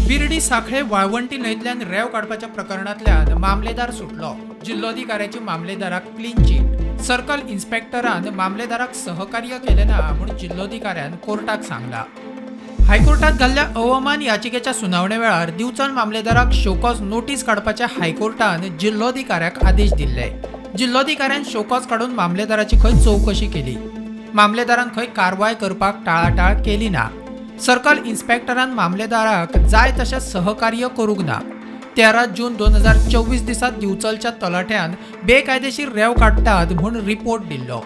बिर्डी सांखळे वाळवंटी न्हंयतल्यान रेंव काडपाच्या प्रकरणांतल्यान मामलेदार सुटलो. जिल्लोधिकाऱ्याची मामलेदाराक क्लीन चीट. सर्कल इन्स्पेक्टरान मामलेदाराक सहकार्य केलें ना म्हूण जिल्लोधिकाऱ्यान कोर्टाक सांगला. हायकोर्टात घाल्ल्या अवमान याचिकेच्या सुनावणे वेळार दिवचल मामलेदाराक शोकॉज नोटीस काडपाच्या हायकोर्टान जिल्लोधिकाऱ्याक आदेश दिल्ले. जिल्लोधिकाऱ्यान शोकॉज काडून मामलेदाराची खंय चवकशी केली. मामलेदारान खंय कारवाय करपाक टाळाटाळ केली ना. सर्कल इन्स्पेक्टरान मामलेदाराक जाय तशें सहकार्य करूंक ना. 13 जून 2024 दिसा दिवचलच्या तलाठ्यान बेकायदेशीर रेंव काडटात म्हूण रिपोर्ट दिल्लो.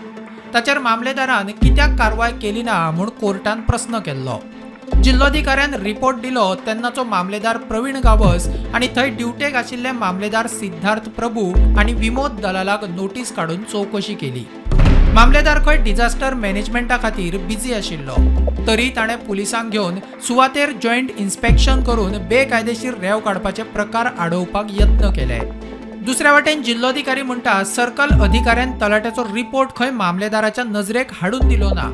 ताचेर मामलेदारान कित्याक कारवाय केली ना म्हूण कोर्टान प्रस्न केल्लो. जिल्लोधिकाऱ्यान रिपोर्ट दिलो तेन्नाचो मामलेदार प्रवीण गांवस आनी थंय ड्युटेक आशिल्ले मामलेदार सिद्धार्थ प्रभू आनी विमोद दलालाक नोटीस काडून चवकशी केली. मामलेदार खंय डिझास्टर मॅनेजमेंटा खातीर बिजी आशिल्लो, तरी ताणें पुलिसांक घेवन सुवातेर जॉयंट इन्स्पेक्शन करून बेकायदेशीर रेंव काडपाचे प्रकार आडोवपाक यत्न केले. दुसऱ्या वाटेन जिल्लोधिकारी म्हणटा, सर्कल अधिकाऱ्यान तलाट्याचो रिपोर्ट खंय मामलेदाराच्या नजरेक हाडून दिलो ना.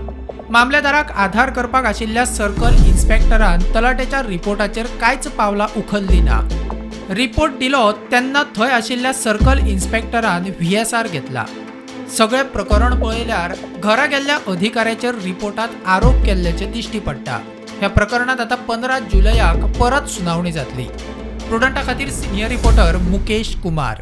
मामलेदाराक आधार करपाक आशिल्ल्या सर्कल इन्स्पेक्टरान तलाट्याच्या रिपोर्टाचेर कांयच पावलां उखल्ली ना. रिपोर्ट दिलो तेन्ना थंय आशिल्ल्या सर्कल इन्स्पेक्टरान व्हीएसआर घेतला. सगळें प्रकरण पळयल्यार घरा गेल्ल्या अधिकाऱ्याचेर रिपोर्टात आरोप केल्ल्याचे दिश्टी पडटा. ह्या प्रकरणात आतां 15 जुलयाक परत सुनावणी जातली. प्रुडंटा खातीर सिनियर रिपोर्टर मुकेश कुमार.